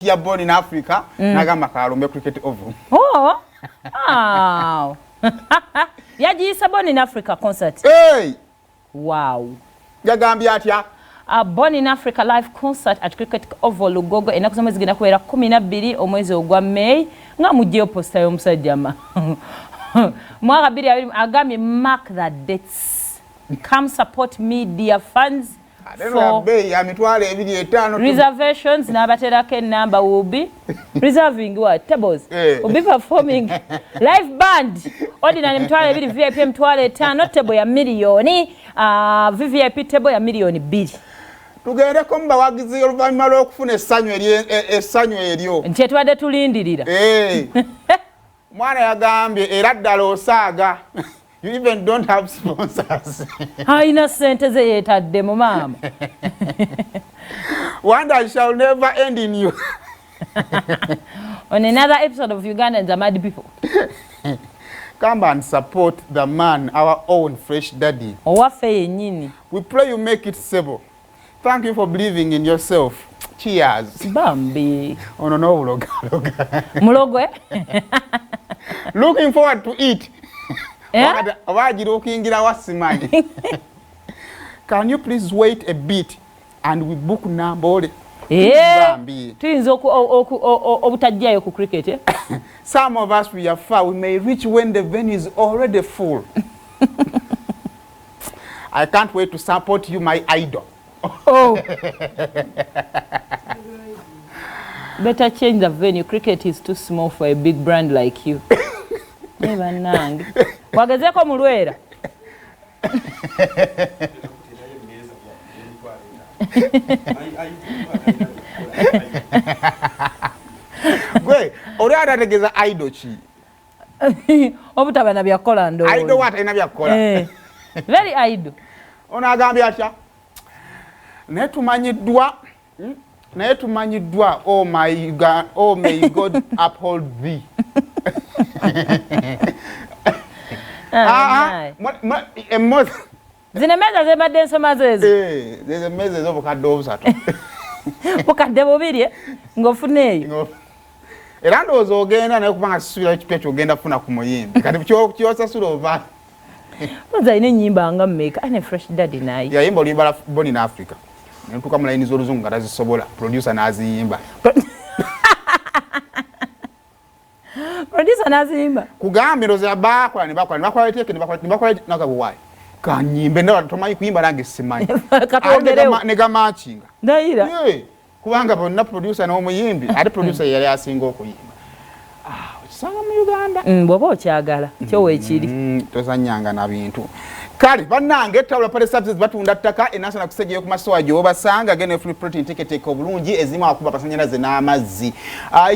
Ya Born in Africa. Nagamba kalumbe Cricket Oval. Oh. Wow. Yagiyisa Born in Africa concert. Hey! Wow. Yagambye atya? Born in Africa live concert at Cricket Oval Lugogo, ennaku z'omwezi zigenda kubeera 12 omwezi ogwa May, nga mugyeyo poster y'omusajja ma mwaka 2020. Agambye, "Mark the dates, come support me, dear fans." For ya 250,000. Reservations, n'abaterako enamba. Will be reserving what tables? Will be performing live band. Ordinary 20,000, VIP 50,000, table ya miliyoni, VVIP table ya 2 miliyoni. Tugendeko mu bawagizi oluvannyuma lw'okufuna essanyu eryo. Nti etubadde tulindirira. Omwana yagambye, era ddala osaaga, you even don't have sponsors. Alina ssente ze yeetadde mu maama. Wonder shall never end in you. On another episode of Ugandans Are Mad People. Come and support the man, our own Fresh Daddy. Owaffe yennyini. We pray you make it stable. Thank you for believing in yourself. Cheers. Bambi. Ono n'obulogaloga. Mulogwe. Looking forward to it. Eh? Oba agirookingira wa simanyi. Can you please wait a bit and we book Nambole? Eh, tuyinza obutajjayo ku cricket, eh? Some of us, we are far. We may reach when the venue is already full. I can't wait to support you, my idol. Oh. Better change the venue. Cricket is too small for a big brand like you. Ne bannange. Wagezeko mu Lwera. Gwe oli atategeeza idol ki? Obutaba na byakola ndowooza. Idol wa atalina byakukola. Eh. Very idle. Ono agambye atya? Naye tumanyiddwa, Naye tumanyiddwa, oh my God, oh may God uphold thee. Ah, ah, ah, zino emmeeza zembadde nsoma zezo. Eh, zezo emmeeza ez'obukadde 3. 2,000, eh? Ng'ofuna eyo. Era ndowooza ogenda naye kubanga sisuubira kipya kyogenda kufuna ku muyimbi kati kyosasula ova. Mpozi alina ennyimba nga mmeka ane Fresh Daddy naye? Yayimba oluyimba lwa Born in Africa netuuka mu layini z'oluzungu nga tazisobola, producer n'aziyimba. Producer n'aziyimba. Kugambye ndowooza bakola ne bakola ne bakola teeke ne bakola ne bakola nagabo waayi kanyimbe ndaba tomanyi kuyimba nange simanyi. Katwongerewo. Ne gamakinga. Ndayira. Kubanga bonna producer n'omuyimbi, ate producer yali asinga okuyimba. Ah, okisanga mu Uganda. Bw'oba okyagala kyo weekiri. Tozanyanga na bintu. Kale bannange, Tabula Party Services batunda ttaka enasana kusegeyo ku masowa gy'obasanga. Genda free protein, teeketeeka obulungi ezimu akuba akasanyalaze n'amazzi. Ah,